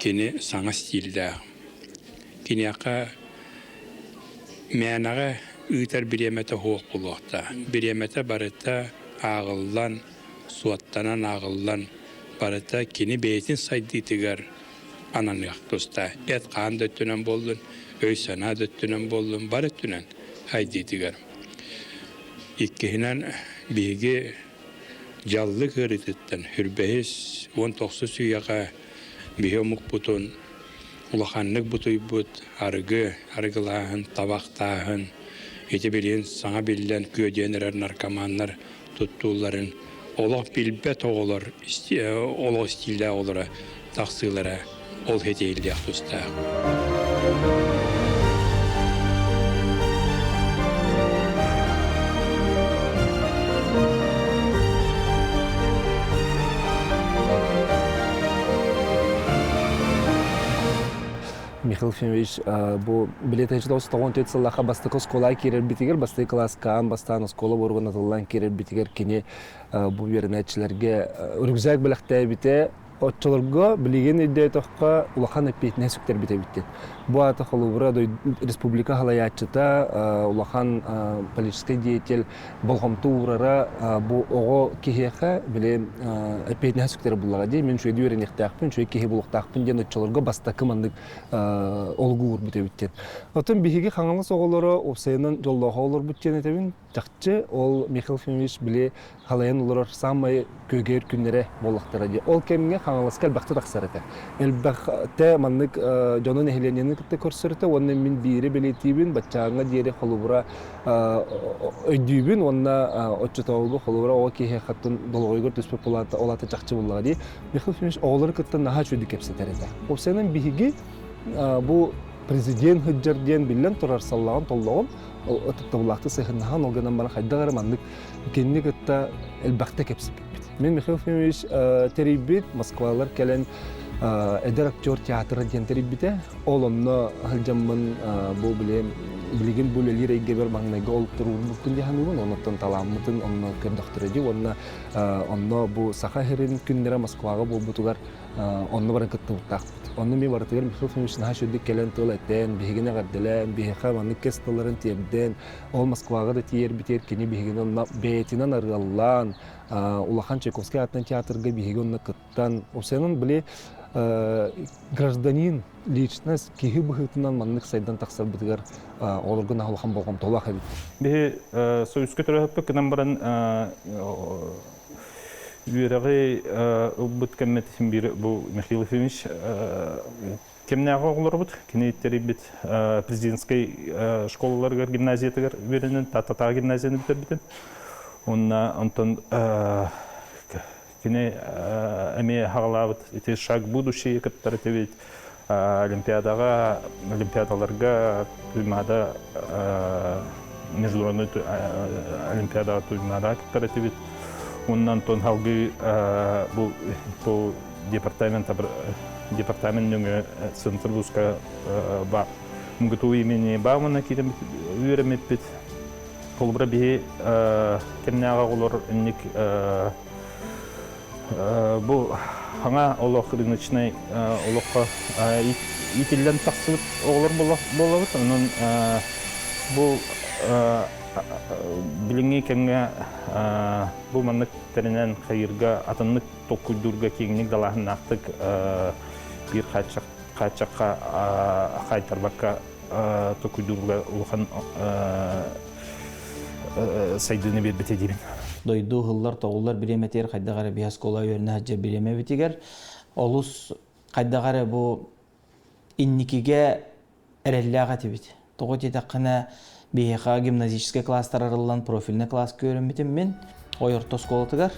Кини саҥа стиллээх. Киниэхэ мээнэҕэ ыытар бириэмэтэ суох буолуохтаах. Бириэмэтэ барыта ааҕыллан, суоттанан ааҕыллан, барыта кини бэйэтин сайдыытыгар ананыах тустаах. Эт-хаан да өттүнэн буоллун, өй-санаа да өттүнэн буоллун, бары өттүнэн сайдыытыгар. Иккиһинэн, биһиги дьаллык ыарыытыттан хүрбэһис 19 үйэҕэ биһи омукпутун улаханнык бутуйбут арыгы, арыгылааһын, табахтааһын, ити билигин саҥа биллэн күөдүйэн эрэр наркоманнар туттуулларын олох билбэт оҕолор олох истиилээх оҕолоро тахсыылара ол хэтиһиллиэх тустаах. Михаил Ефимович бу билетечи 94 сыллаха бастакы оскуола киирэрбитигэр бастакы кылааска аан бастаан оскуола буоругун атыллан киирэрбитигэр кини бу үөрэнээччилэргэ рюкзак бэлэхтээбитэ. Оччолорго билигин өйдөөтөххө улахан эппиэтинэс сүктэрбит эбиттин. Бу аата холобура республика салайааччыта улахан политическай деятель болҕомто уурара бу оҕо киһиэхэ били эппиэтинэһи сүктэрэ буллаҕа дии. Мин үчүгэйдик үөрэниэхтээхпин, үчүгэй киһи буолуохтаахпын диэн оччолорго бастакы маннык олугу уурбут эбит диэн. Оттон биһиги Хаҥалас оҕолоро уопсайынан дьоллоох оҕолорбут диэн этэбин. Чахчы ол Михаил Ефимович били халайан олорор саамай күөгэйэр күннэрэ буоллахтара дии. Ол кэмҥэ Хаҥаласка элбэхтэ тахсар этэ. Элбэхтэ маннык дьону нэһилиэнньэни кытта көрсөр этэ уонна мин биири бэлиэтиибин баччааҥҥа диэри холобура өйдүүбүн уонна оччотооҕуга холобура оҕо киһи хаттын долоҕойугар түспүт булаата ол аата чахчы буллаҕа дии. Михаил Ефимович оҕолору кытта наһаа үчүгэйдик кэпсэтэр этэ. Уопсайынан биһиги бу президент сылдьар диэн биллэн турар саллаҕын толлоҕун ытыктабыллаахтык сыһыннаһан ол гынан баран хайдах эрэ маннык кинини кытта элбэхтэ кэпсэппиппит. Мин Михаил Ефимович тэрийбит Москвалар кэлэн эдэр актер театра диэн тэрийбитэ. Ол онно сылдьаммын бу билигин бу үлэлиир эйгэбэр маҥнайгы ол туруорбуппун дии саныыбын. Оннуттан талааммытын онно көрдөхтөрө дии уонна онно бу Саха сирин күннэрэ Москваҕа буолбутугар онно баран кыттыбыттаахпыт. Онно эмиэ барытыгар Михаил Ефимович наһаа үчүгэйдик кэлэн тыл этэн, биһигини эҕэрдэлээн, биһиэхэ маннык кэс тылларын тиэрдэн, ол Москваҕа да тиийэрбитигэр кини биһигини онно бэйэтинэн арыаллаан, улахан Чайковскай аатынан театрга биһиги онно кыттан, уопсайынан били гражданин, личность, киһи быһыытынан маннык сайдан тахсарбытыгар оҕолорго наһаа улахан болҕомтолоох эбит. Биһи Союзка төрөһөппүт гынан баран Үөрэҕи ылбыт кэммит биир бу Михаил Ефимович кэмнээҕи оҕолорбут. Кини тэрийбит президентскэй школаларыгар гимназиятыгар үөрэнэн Тааттатааҕы гимназияны бүтэрбитим. Уонна онтон кини эмиэ хаҕалаабыт ити шаг будущее кыттар этибит. Олимпиадаҕа, олимпиадаларга Туймаада международный олимпиадаҕа Туймаадаҕа кыттар этибит. Уонна онтон салгыы бу бу департамент департамент нөҥүө центр вузка МГТУ имени Баумана киирэн үөрэммиппит. Холобура биһи кэмнээҕи оҕолор инник Бу хаҥа олох рыночнай олоххо иитиллэн тахсыбыт оҕолор буолабыт. Онон бу билиҥҥи кэмҥэ бу маннык тэринэн хайыырга атыннык толкуйдуурга киэҥник далааһыннаахтык биир хааччахха хаайтарбакка толкуйдуурга улахан сайдыыны биэрбитэ диибин. Дойду ыһыллар-тоҕуллар бириэмэтигэр хайдах эрэ биһи оскуола үөрэнэ сылдьар бириэмэбитигэр олус хайдах эрэ бу инникигэ эрэллээх этибит. Тоҕо диэтэххинэ биһиэхэ гимназическай класстар арыллан профильный класска үөрэммитим мин Ой орто оскуолатыгар.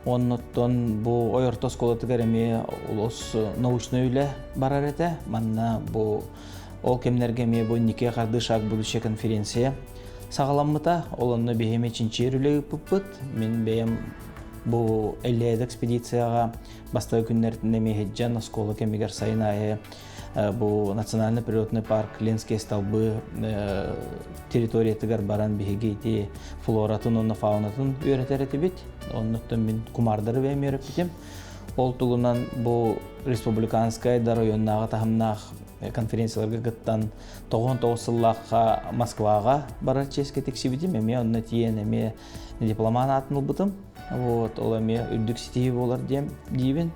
Оннуттан бу Ой орто оскуолатыгар эмиэ олус научнай үлэ барар этэ. Манна бу Ол кэмнэргэ эмиэ бу инники хардыы шаг будущее конференция саҕаламмыта. Ол онно биһиэми чинчийэр үлэ ыыппыппыт. Мин бэйэм бу Эллиэд экспедицияҕа бастакы күннэртэн эмиэ сылдьан оскуола кэмигэр сайын аайы бу национальный природный парк Ленские столбы территориятыгар баран биһиги ити флоратын уонна фаунатын үөрэтэр этибит. Оннуттан мин кумаардары бэйэм үөрэппитим. Ол тугунан бу республиканскай да районнааҕы таһымнаах конференцияларга кыттан 99 сыллаахха Москваҕа барар чиэскэ тиксибитим. Эмиэ онно тиийэн эмиэ дипломан аатын ылбытым. Вот, ол эмиэ үрдүк ситиһии буолар диэн диибин.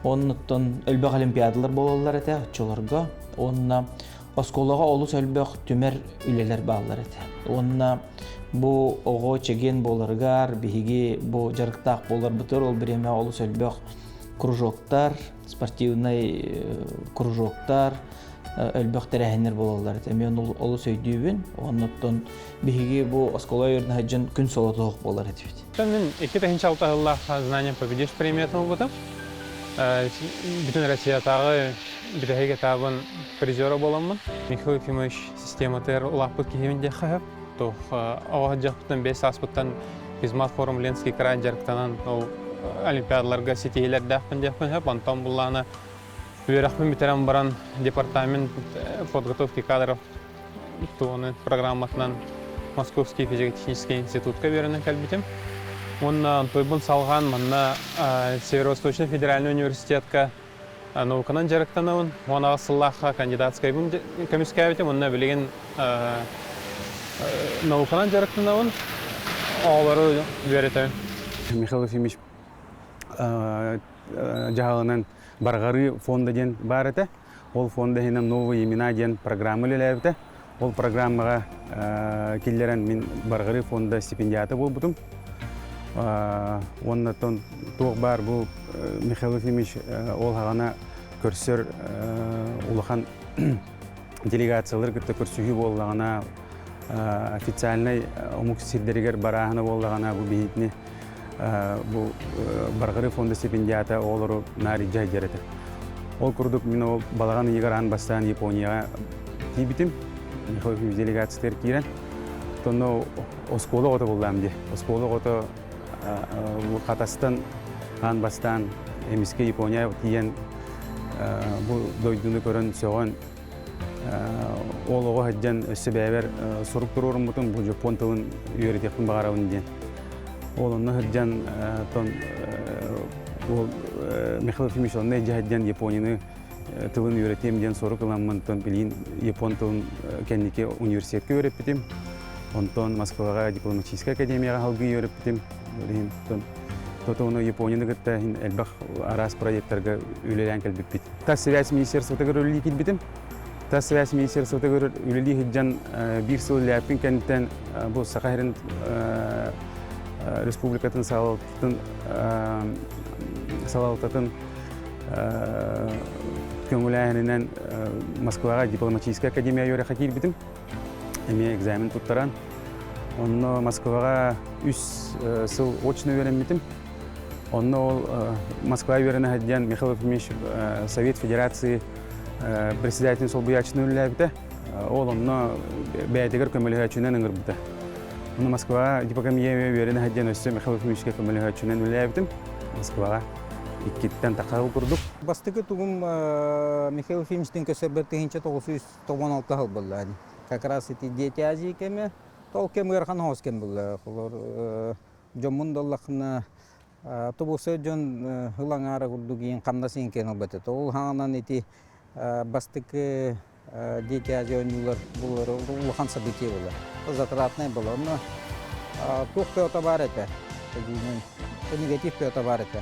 Оннуттан элбэх олимпиадалар буолаллар этэ оччолорго. Уонна оскуолаҕа олус элбэх түмэр үлэлэр бааллар этэ. Уонна бу оҕо чэгиэн буоларыгар биһиги бу дьарыктаах буоларбытыгар ол бириэмэ олус элбэх кружоктар, спортивнай кружоктар, элбэх тэрээһиннэр буолаллар этэ. Мен олус өйдүүбүн. Оннуттан биһиги бу оскуола үөрэнэ сылдьан күн солотоох буолар этибит. Мен 2006 сыллаах «Знанием победишь» премиятын ылбытым. Бүтүн Россиятааҕы бүтэһик этабын призера буоламмын. Михаил Ефимович систематыгар улааппыт киһибин диэххэ сөп. Туох оҕо сылдьахпыттан 5 сааспыттан физмат форум Ленский край дьарыктанан ол олимпиадаларга ситиһиилэрдээхпин диэхпин сөп. Онтон буллаана үөрэхпин бүтэрэн баран департамент подготовки кадров туону программатынан Московский физико-технический институтка үөрэнэн кэлбитим. Уонна онтуйбун салҕаан манна Северо-Восточный федеральный университетка науканан дьарыктанабын. 18 сыллаахха кандидатскайбын көмүскээбитим. Онно билигин науканан дьарыктанабын. Оҕолору үөрэтэбин. Михаил Ефимович дьаһалынан Барҕарыы фонда диэн баар этэ. Ол фонда иһинэн «Новые имена» диэн программа үлэлээбитэ. Ол программаҕа киллэрэн мин Барҕарыы фонда стипендиата буолбутум. Уонна туох баар бу Михаил Ефимович ол хаҕана көрсөр улахан делегациялар кытта көрсүһүү буоллаҕына официальнай омук сирдэригэр барааһына буоллаҕына бу биһитини бу Барҕарыы фонда стипендиата оҕолору наар илдьэ сылдьар этэ. Ол курдук мин ол балаҕан ыйыгар аан бастаан Японияҕа тиийбитим. Михаил делегациятыгар киирэн онно оскуола оҕото буллаам дии. Оскуола оҕото Хатастан аан бастаан эмискэ Япония тиийэн бу дойдуну көрөн сөҕөн Ол оҕо сылдьан өссө бэйэбэр сурук туруоруммутум бу дьоппуон тылын үөрэтиэхпин баҕарабын диэн. Ол онно сылдьан тон ол Михаил Ефимович онно илдьэ сылдьан Японияны тылын үөрэтиэм диэн сурук ыламмын тон билигин япон тылын кэнники университетка үөрэппитим. Онтон Москваҕа дипломатическай академияҕа салгыы үөрэппитим. Ол иһин тотону Японияны кытта элбэх араас проекттарга үлэлээн кэлбиппит. Тас связь министерствотыгар үлэлии киирбитим. Тас связь министерствотыгар үлэлии сылдьан биир сыл үлэлээппин кэнниттэн бу Саха сирин республикатын салалтатын салалтатын көҥүлээһининэн Москваҕа дипломатическай академия үөрэххэ киирбитим. Эмиэ экзамен туттаран. Онно Москваҕа үс сыл очно үөрэммитим. Онно ол Москва үөрэнэ сылдьан Михаил Ефимович Совет Федерации председателин солбуйааччыны үлэлээбитэ. Ол онно бэйэтигэр көмөлөһөөччүнэн ыҥырбыта. Ону Москваҕа дипакомия үөрэнэ сылдьан өссө Михаил Ефимовичка көмөлөһөөччүнэн үлэлээбитим. Москваҕа иккиттэн тахса курдук. Бастакы тугум Михаил Ефимовичтыын көсөрбөр 1996 сыл буолла. Как раз ити Дети Азии кэмэ. Ол кэм ыарахан оҕус кэм буолла. Холор дьоммун доллахына тобуса дьон ыл аҥаара курдук иин хамнас иин киэн ылбат этэ. Ол хаҥанан ити бастакы Дети Азии оонньуулар булар улахан событие буолар. Затратнай буолар. Онно туох пөтө бар этэ. Негатив пөтө бар этэ.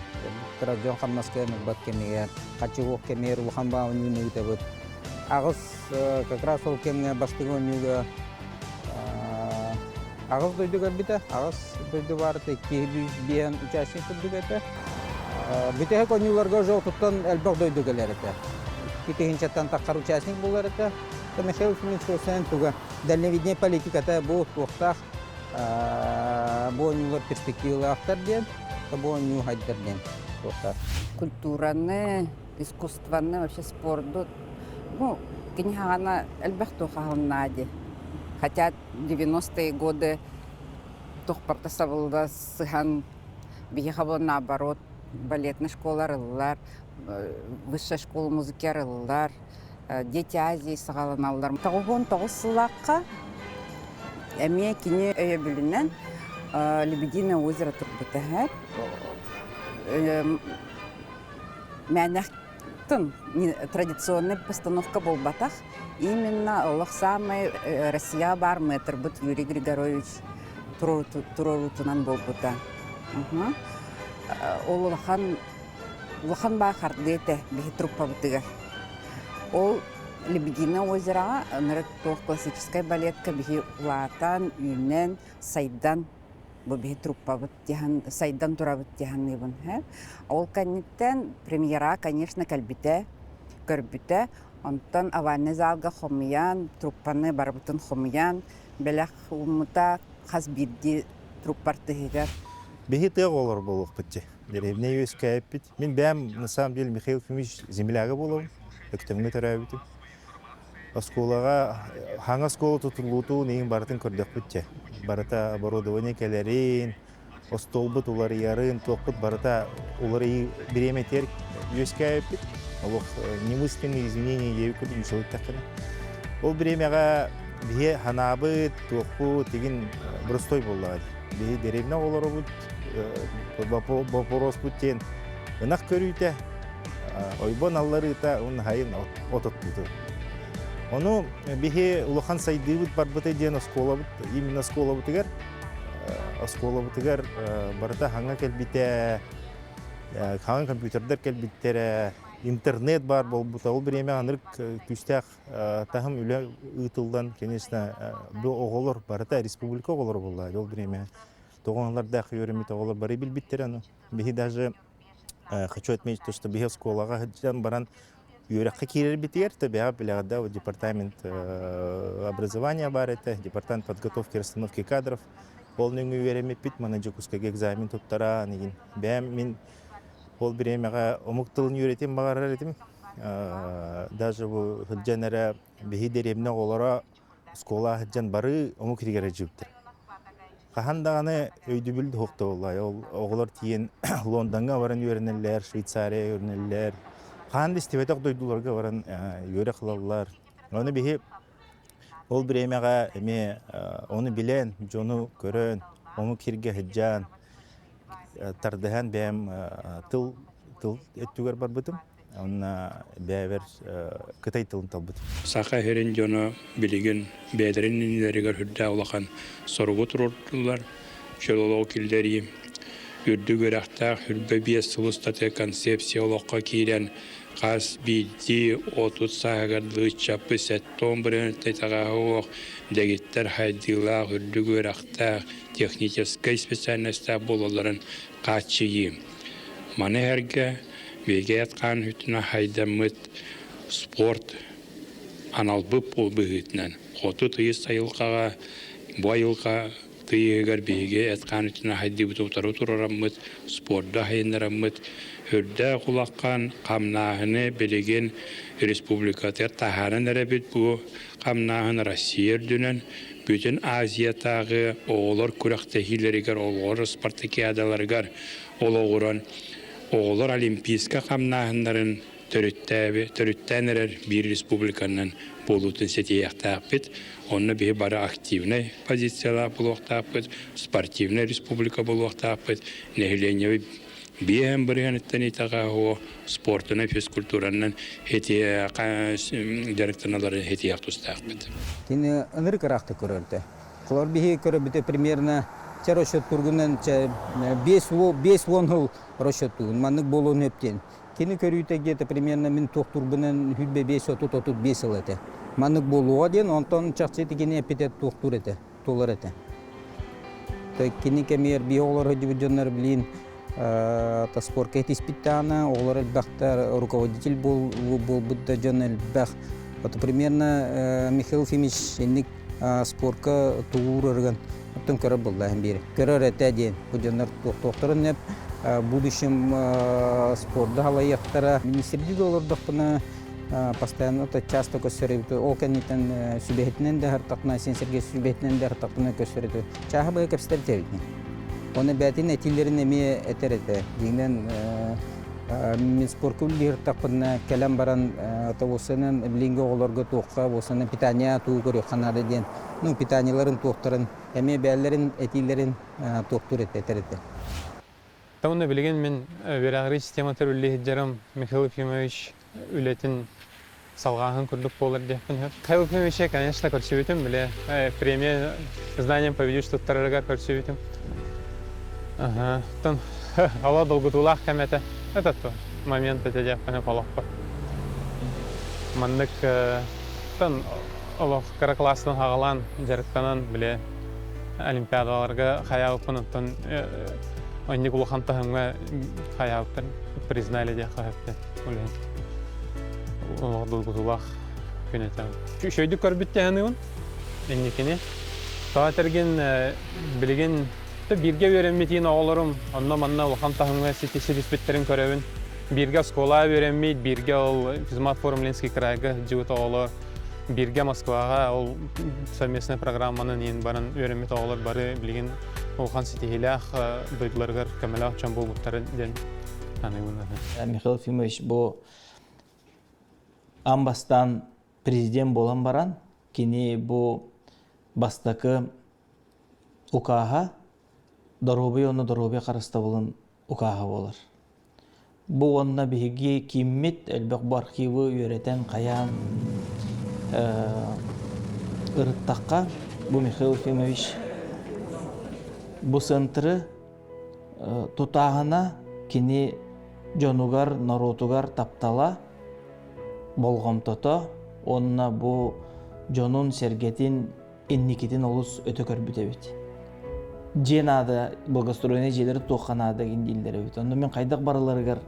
Кыра дьон хамнас кээн ылбат кэмигэр, хаччы кэмигэр улахан баа оонньууну ыытабыт. Аҕыс как раз ол кэмҥэ бастакы оонньууга Аҕыс дойду көрбүтэ, аҕыс дойду баарыта 205 участник курдук этэ. Бүтэһик оонньууларга уже отуттан элбэх дойду кэлэр этэ. 2000-тан тахсар участник буолар этэ. Михаил Ефимович Хосен туга дальновиднай политиката бу туохтаах бу оонньуулар перспективалаахтар диэн, бу оонньуу хайдар диэн туохтаах. Культураны, искусствоны, вообще спорду, ну, кини хаҕана элбэх туох аһылыннаа дии. Хотя 90-е годы туохпарта сабылла сыһан биһиэхэ буолан наоборот балетный школа арыллар, высшая школа музыки арыллар, Дети Азии саҕаланаллар. 99 сыллаахха эмиэ кини өйөбүлүнэн Лебединое озеро турбута. Мээнэхтын традиционный постановка буолбатах. Именно олох самый Россия баар мэтрбыт Юрий Григорович туруорутунан буолбута. Ол улахан улахан баа хардыы этэ биһи труппабытыгар. Ол Лебединое озероҕа ынырык туох классическай балетка биһи улаатан, үүнэн, сайдан бу биһи труппабыт диһан сайдан турабыт диһаныыбын. Ол кэнниттэн премьера, конечно, кэлбитэ, көрбүтэ. Онтон овальный залга хомуйан, труппаны барыбытын хомуйан, бэлэх ууммута хас биирдии труппар тыһыгар. Биһи тыа оҕолор буолуохпут дии. Дэриэбинэ үөскээппит. Мин бэйэм на самом деле Михаил Ефимович земляга буолабын. Өктөмҥө төрөөбүтүм. Оскуолаҕа хаҥа оскуола тутуллуутун иһин барытын көрдөхпүт дьэ. Барыта оборудование кэлэрин, остуолбут уларыйарын, туохпут барыта уларыйыы бириэмэтигэр үөскээбиппит. Олох немыслимые изменения диэбит курдук үчүгэйтэххинэ. Ол бириэмэҕэ биһи ханаабыт, туохпут игин боростой буоллаҕа дии. Биһи дэриэбинэ оҕолоробут, боппуруоспут диэн ынах көрүүтэ, ойбон алларыыта уонна хайын от оттууту. Ону биһи улахан сайдыыбыт барбыта диэн оскуолабыт, именно оскуолабытыгар оскуолабытыгар барыта хаҥа кэлбитэ, хаҥа компьютердар кэлбиттэрэ, интернет баар буолбута. Ол бириэмэ анырык күүстээх таһым үлэ ыытыллан, конечно, бу оҕолор барыта республика оҕолоро буолла. Ол бириэмэ тоҕоналардаах үөрэммит оҕолор бары билбиттэрэ. Аны биһи даже хочу отметить то, что биһи оскуолаҕа сылдьан баран үөрэххэ киирэрбитигэр төбөҕө билэҕэ департамент образования баар этэ, департамент подготовки и расстановки кадров. Ол нөҥүө үөрэммиппит, мана Дьокуускайга экзамен туттаран игин. Бэйэм мин ол бириэмэҕэ омук тылын үөрэтим баҕарар этим. Даже бу сылдьан эрэ биһи дэриэбинэ оҕолоро оскуола сылдьан бары омук иригэр дьыбыттар. Хаһан даҕаны өйдөбүл да буолла. Ол оҕолор тиийэн Лондоҥҥа баран үөрэнэллэр, Швейцария үөрэнэллэр. Хаһан да истибэтэх дойдуларга баран үөрэх ылаллар. Ону биһи ол бириэмэҕэ эмиэ ону билэн, дьону көрөн, омук сиргэ сылдьан, тардыһан бэйэм тыл тыл өттүгэр барбытым. Онно бэйэбэр кытай тылын талбытым. Саха сирин дьоно билигин бэйэлэрин иннилэригэр сүрдээх улахан соругу туруордулар. Чөл олоҕу киллэрии, үрдүк үөрэхтээх үрбэ биэс сыл устата концепция олоххо киирэн, хас биирдии 30 сааһыгар ыччаппыт сэттэ бырыһыантан итэҕэһэ суох дэгиттэр хайдыылаах үрдүк үөрэхтээх техническэй специальностаах буолалларын хааччыйыы. Маны сэргэ биһиги эт-хаан өттүнэн хайдаммыт спорт аналбыт быһыытынан хоту тыйыс айылҕаҕа бу айылҕа тыйыһыгар биһиги эт-хаан өттүнэн хайдыыбыт утары турараммыт, спорду сайыннараммыт үрдээх улахан хамнааһыны билигин республикатыгар таһааран эрэбит. Бу хамнааһын Россия үрдүнэн бүтүн Азиятааҕы оҕолор күрэхтэһиилэригэр, оҕолор спартакиадаларыгар олоҕуран оҕолор олимпийскай хамнааһыннарын төрүттээн эрэр биир республиканан буолуутун ситиһиэхтээхпит. Онно биһи бары активнай позициялаах буолуохтаахпыт, спортивнай республика буолуохтаахпыт, нэһилиэнньэбит биэһэн бырыһыаныттан итэҕэһэ спортунан, физкультуранан дьарыктаналарын һитиэх тустаахпыт. Кини ынырык ыраахтык көрөрдө. Холор биһи көрөбүтэ примерно чэ расчеттургунан чэ 5 10 сыл расчеттугун маннык буолуон өптен. Кини көрүүтэ где-то примерно мин туохтурбунан хүрбэ 5 30 35 сыл этэ. Маннык буолуоҕа диэн, онтон чахчы кини эппитэ туохтуур этэ, туолар этэ. Кини кэмигэр биһи оҕолор сылдьыбыт дьоннор билин та спорка этиспиттаана, оҕолор элбэхтэр, руководитель буолбут да дьон элбэх. Вот примерно Михаил Ефимович инник спорка тугуур оттон көрөр буолла биир. Көрөр этэ диэн бу дьоннор туохтуохтарын в будущем спорду халайыахтара. Министрдии да олордохпуна постоянно часто көссөр ол кэнниттэн сүбэһитинэн да хартахпына Айсен Сергеевич сүбэһитинэн да хартахпына көссөр этэ. Чааһы быһа кэпсэтэр этэ Оны бээтин этиилэрин эмиэ этэр этэ. Дьиҥинэн мин спорка үлэлиир кэлэн баран уопсайынан билиҥҥи оҕолорго туохха уопсайынан питание туу көрүөххэ наада диэн ну питаниеларын туохтарын эмиэ бээлэрин этиилэрин туохтуур этэ этэр этэ. Онно билигин мин үөрэҕирии систематыгар үлэлии сылдьарым Михаил Ефимович үлэтин салҕааһын курдук буолар диэхпин сөп. Михаил Ефимовича, конечно, көрсүбүтүм, бile премия знанием победишь туттарарыгар көрсүбүтүм. Ага, оттон ала долгутуулаах кэм этэ. Это то момент этэ диэхпин сөп олохпор. Маннык тон олох кыра класстан хаҕалаан дьарыктанан бile олимпиадаларга хайаабыппын оттон оннук улахан таһымҥа хайаабыттар признали диэххэ сөптөн ол иһин долгутуулаах күн этэ. Үчүгэйдик көрбүт тэһаныыбын инникини. Тоҕо этэргин билигин бииргэ үөрэммитиин оҕолорум онно-манна улахан таһымҥа ситиспиттэрин көрөбүн. Бииргэ оскуолаҕа үөрэммит, бииргэ ол физмат форум Ленский крайга сылдьыбыт оҕолор, бииргэ Москваҕа ол совместная программанан иин баран үөрэммит оҕолор бары билигин улахан ситиһиилээх дойдуларыгар көмөлөөх дьон буолбуттара диэн саныыбын. Михаил Ефимович бу аан бастаан президент буолан баран кини бу бастакы укааһа доруобуйа уонна доруобуйа харыстабылын укааһа буолар. Бу уонна биһиги кииммит элбэх бу архивы үөрэтэн хайаан ырыттахха бу Михаил Ефимович бу центры тутааһына кини дьонугар, норуотугар таптала, болҕомтото уонна бу дьонун-сэргэтин инникитин олус өтө көрбүт эбит. Дьиэ наада, благоустроенный дьиэлэри туохха наада гин дииллэр эбит. Онно мин хайдах барыларыгар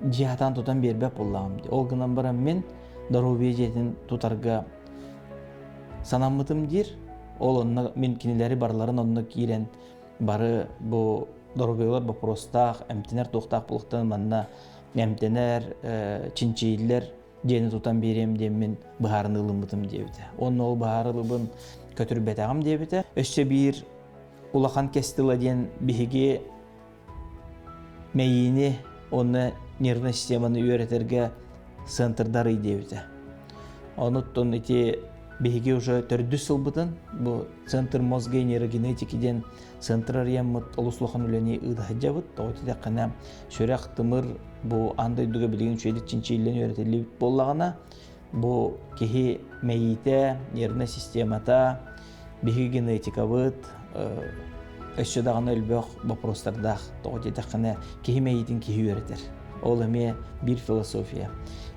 дьиэ хатаан тутан биэрбэт буоллаҕым. Ол гынан баран мин доруобуйа дьиэтин тутарга санаммытым диир. Ол онно мин кинилэри барыларын онно киирэн бары бу доруобуйалар боппуруостаах, эмтэнэр туохтаах буолуохтан манна эмтэнэр, чинчийиллэр дьиэни тутан биэриэм диэммин быһаарыныы ылыммытым диэбитэ. Уонна ол быһаарылыбын көтүрбэтэҕим диэбитэ. Өссө биир улахан кэс тыла диэн биһиги мэйиини уонна нервнай системаны үөрэтэргэ центрдарый диэбитэ. Онуттан ити биһиги уже төрдүс сылбытын бу Центр мозга и нейрогенетики диэн центр арыйаммыт олус улахан үлэни ыыта сылдьабыт. Тоҕо диэтэххинэ сүрэх, тымыр бу аан дойдуга билигин үчүгэйдик чинчийиллэн үөрэтиллибит буоллаҕына, бу киһи мэйиитэ, нервнай системата, биһиги генетикабыт өссө даҕаны элбэх боппуруостардаах. Тоҕо диэтэххинэ киһи мэйиитин киһи үөрэтэр. Ол эмиэ биир философия.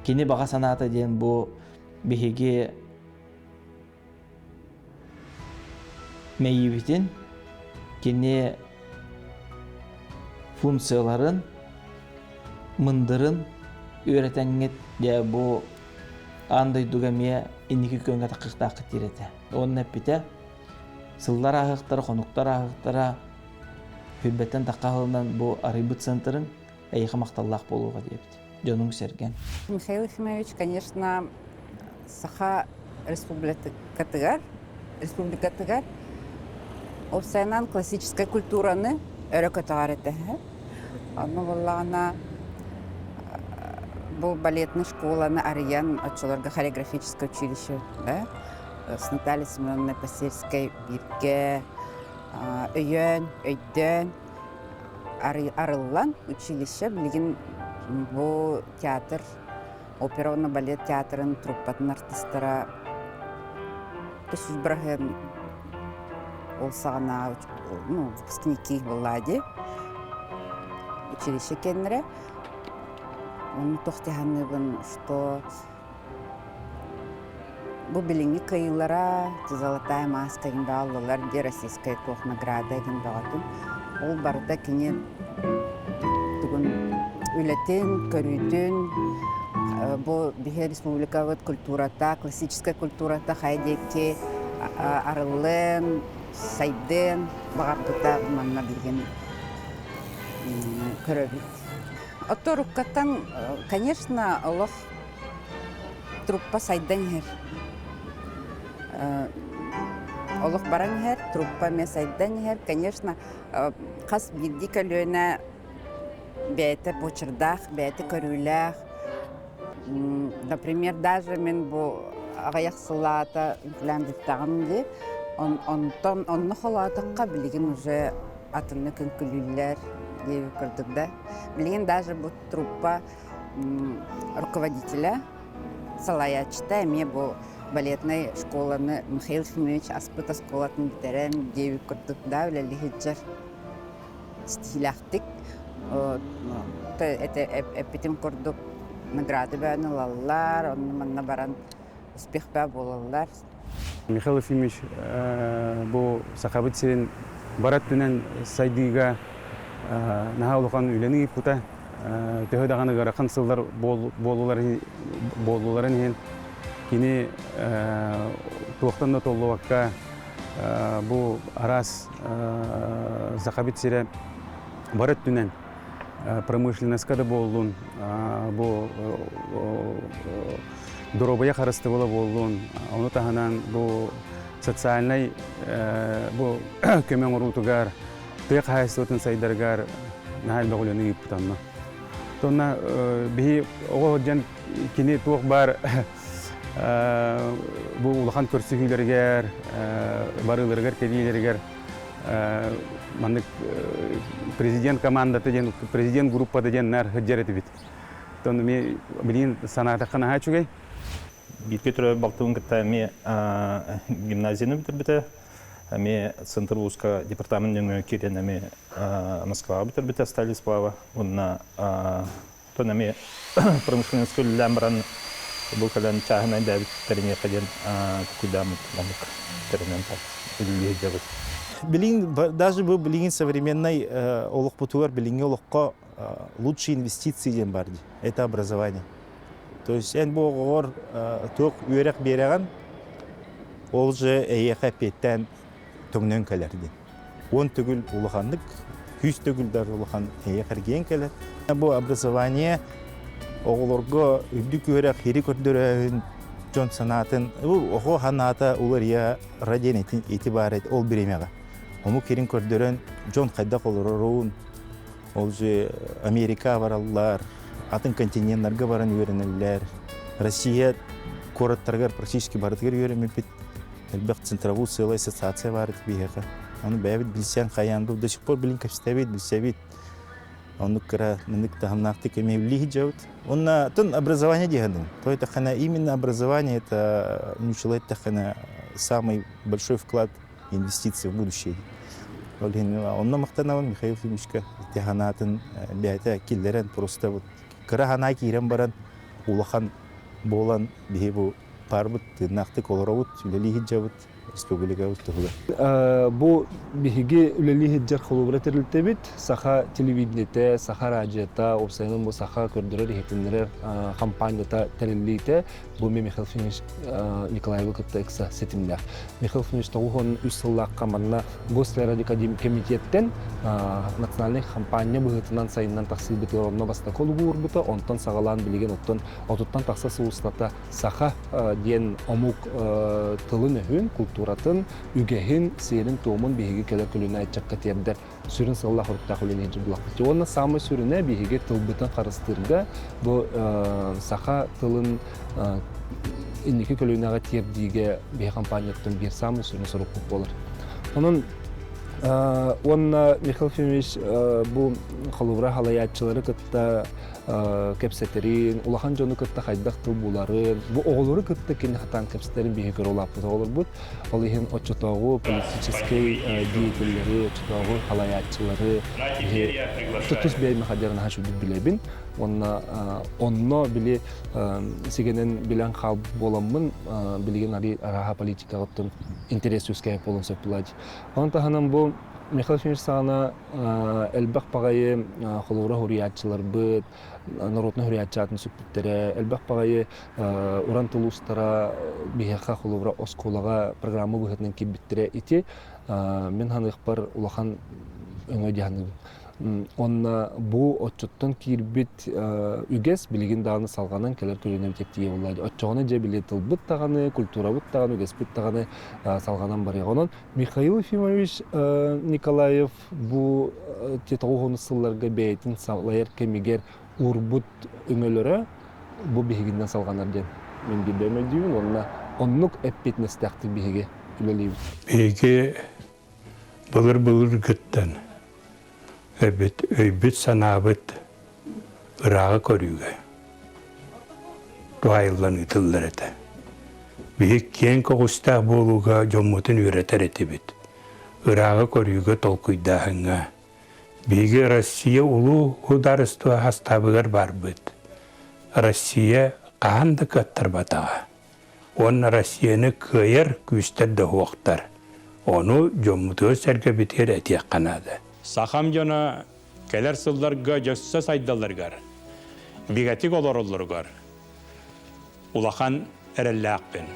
Кини баҕа санаата диэн бу биһиги Мэйиибитин кини функцияларын, мындырын үөрэтэҥҥит дьэ бу аан дойдуга эмиэ инники күөҥҥэ таххыахтааххыт диир этэ. Уонна эппитэ, сыллар ааһыахтара, хонуктар ааһыахтара, сүүрбэттэн тахха аһылынан бу арыйбыт центрын эйиэхэ махталлаах буолуоҕа диэбит. Дьонуҥ-сэргэҥ. Михаил Ефимович, конечно, Саха Республикатыгар, республикатыгар уопсайынан классическай культураны өрө көтөҕөр этэ. Онно буоллаҕына бу балетный школаны арыйан оччолорго хореографическое училище да, с Натальей Семеновной Посельской бииргэ өйөөн, өйдөөн арыллан училище билигин бу театр опера уонна балет театрын труппатын артистара төсүс быраһыан ол саҕана ну, выпускники буолла училище кэннэрэ ону тохтиһаныыбын что Бу билиҥҥи кыайыылара «Золотая маска» диэн бааллылар дии российскай туох награда диэн бөҕөтүн. Ол барыта кини тугун үлэтин, көрүүтүн бу биһи республикабыт культурата, классическай культурата хайа диэки арыллыан, сайдыан баҕарбыта манна билигин көрөбүт. Оттон уруккаттан, конечно, олох Труппа сайдан иһэр. Олох баран иһэр, труппа эмиэ сайдан иһэр. Конечно, хас биирдии көлүөнэ бэйэтэ буочардаах, бэйэтэ көрүүлээх. Например, даже мин бу аҕыйах сыллаата үҥкүүлээн бүттэҕим дии. Онтон онно холоотоххо билигин уже атыннык үҥкүүлүүллэр. диэбит курдук да. Билигин даже бу труппа руководителя, салайааччыта эмиэ бу балетнай школаны Михаил Ефимович аспыт оскуолатын бүтэрэн диэбит курдук да үлэлии сылдьар ситиһиилээхтик эппитим курдук награды бөөн ылаллар, онно манна баран успех баа буолаллар. Михаил Ефимович бу Сахабыт сирин бар өттүнэн сайдыыга наһаа улахан үлэни ыыппыта. Төһө даҕаны ыарахан сыллар буоллуларын иһин кини туохтан да толлубакка бу араас Сахабыт сирэ бар өттүнэн промышленноска да буоллун, бу доруобуйа харыстыбыла буоллун, ону таһынан бу социальнай бу көмө оҥоруутугар, тыа хаһаайыстыбатын сайдарыгар наһаа элбэх үлэни ыыппыт онно. Тонна биһи оҕо сылдьан кини туох баар бу улахан көрсүһүүлэригэр, барыыларыгар, кэлиилэригэр маннык президент командата диэн президент группата диэн наар сылдьар этибит. Оттон эмиэ билигин санаатахха наһаа үчүгэй. Бииргэ төрөөбүт балтыбын кытта эмиэ гимназияны бүтэрбитэ. Эмиэ Центр ууска департамент нөҥүө киирэн эмиэ Москваҕа бүтэрбитэ Сталин Сплава. Уонна Оттон эмиэ промышленноска үлэлээн баран бу кэлэн чааһынай бэйэбит тэриниэххэ диэн толкуйдааммыт оннук тэринэн үлэлии сылдьабыт. Билигин даже бу билигин современный олохпутугар билиҥҥи олоххо лучшие инвестиции диэн бар дии. Это образование. То есть эн бу оҕоҕор туох үөрэх биэрэҕин, ол же эйиэхэ эппиэттээн төҥнөн кэлэр диэн. 10 төгүл улаханнык, 100 төгүл даже улахан эйиэхэ кэлэр. Бу образование оҕолорго үрдүк үөрэх, хири көрдөрөөһүн, дьон санаатын, оҕо санаата уларыйа диэн ити баар ол бириэмэҕэ. Омук хирин көрдөрөн, дьон хайдах олорорун, ол же Америка бараллар, атын континентларга баран үөрэнэллэр. Россия куораттарыгар практически барытыгар үөрэммиппит. Элбэх центровой сыала ассоциация баар этэ биһиэхэ. Ону бэйэбит билсэн хайаан до сих пор билин кэпсэтэбит, билсэбит. Оннук кыра маннык таһымнаахтык эмиэ үллии сылдьабыт. Уонна тон образование диэхин. То это именно образование это нучила это самый большой вклад инвестиции в будущее. Ол иһин онно махтанабын Михаил Ефимовичка ханаатын бэйэтэ киллэрэн просто вот кыра ханаа киирэн баран улахан буолан биһи бу Парбыт тыыннаахтык олоробут, үлэлии сылдьабыт республикабыт туһугар. Бу биһиги үлэлии сылдьар холобура тэрилтэбит Саха телевидениетэ, Саха радиота, уопсайынан бу Саха көрдөрөр иһитиннэрэр хампаанньата тэриллиитэ бу Михаил Ефимович Николаевы кытта ыкса ситимнээх. Михаил Ефимович 93 сыллаахха манна Гослерадиокомитеттэн национальнай хампаанньа быһыытынан сайыннан тахсыыбытыгар онно бастакы олугу уурбута, онтон саҕалаан билигин оттон отуттан тахса сыл устата саха диэн омук тылын-өһүн, култууратын, үгэһин, сиэрин-туомун биһиги кэлэр көлүөнэ ыччакка тиэрдэр сүрүн сыаллаах-соруктаах үлэни булахпыт. Уонна саамай сүрүнэ биһиги тылбытын харыстыырга бу саха тылын инники көлүөнэҕэ тиэрдиигэ биһи компанияттан биир саамай сүрүн сорукпут буолар. Онон уонна Михаил Ефимович бу холобура халайааччылары кытта кэпсэтэрин, улахан дьону кытта хайдах тыл буларын, бу оҕолору кытта кини хатаан кэпсэтэрин биһи көрө улааппыт оҕолорбут. Ол иһин оччотооҕу политическай деятеллэри, оччотооҕу халайааччылары биһи тус бэйэм хадьарын наһаа үчүгдүк билэбин. Уонна онно били сигэнэн билэн хаалбыт буоламмын, билигин арааһа политикаҕыттан интерес үөскээбит буолуон сөп буолааччы. Онон таһынан бу Михаил Ефимович саҕана элбэх баҕайы холобура суруйааччыларбыт, норуотунай суруйааччы аатын сүкпүттэрэ, элбэх баҕайы уран тыл уустара биһиэхэ холобура оскуолаҕа программа быһыытынан киирбиттэрэ. Ити мин саныахпар улахан өҥө дии саныыбын. Уонна бу оччоттон киирбит үгэс билигин даҕаны салҕанан кэлэр көлүөнэбит тиийэ буолла. Оччоҕуна дьэ били тылбыт даҕаны, культурабыт даҕаны, үгэспит даҕаны салҕанан барыаҕа. Онон Михаил Ефимович Николаев бу 90 сылларга бэйэтин салайар кэмигэр уурбут өҥөлөрө бу биһигинэн салҕанар диэн мин биирдэм өйдүүбүн уонна оннук эппиэтинэстээхтик биһиги үлэлиибит. Биһиги былыр-былыргыттан. Өйбүт, өйбүт-санаабыт ырааҕы көрүүгэ туһаайыллан ыытыллар этэ. Биһи киэҥ көҕүстээх буолууга дьоммутун үөрэтэр этибит. Ырааҕы көрүүгэ толкуйдааһыҥҥа. Биһиги Россия улуу судаарыстыба састаабыгар барбыт. Россия хаһан да кыаттарбатаҕа. Уонна Россияны кыайар күүстэр да суохтар. Ону дьоммутугар-сэргэбитигэр этиэххэ наада. Сахам дьоно кэлэр сылларга дьөссө сайдалларыгар, бигэтик олороллоругар улахан эрэллээхпин.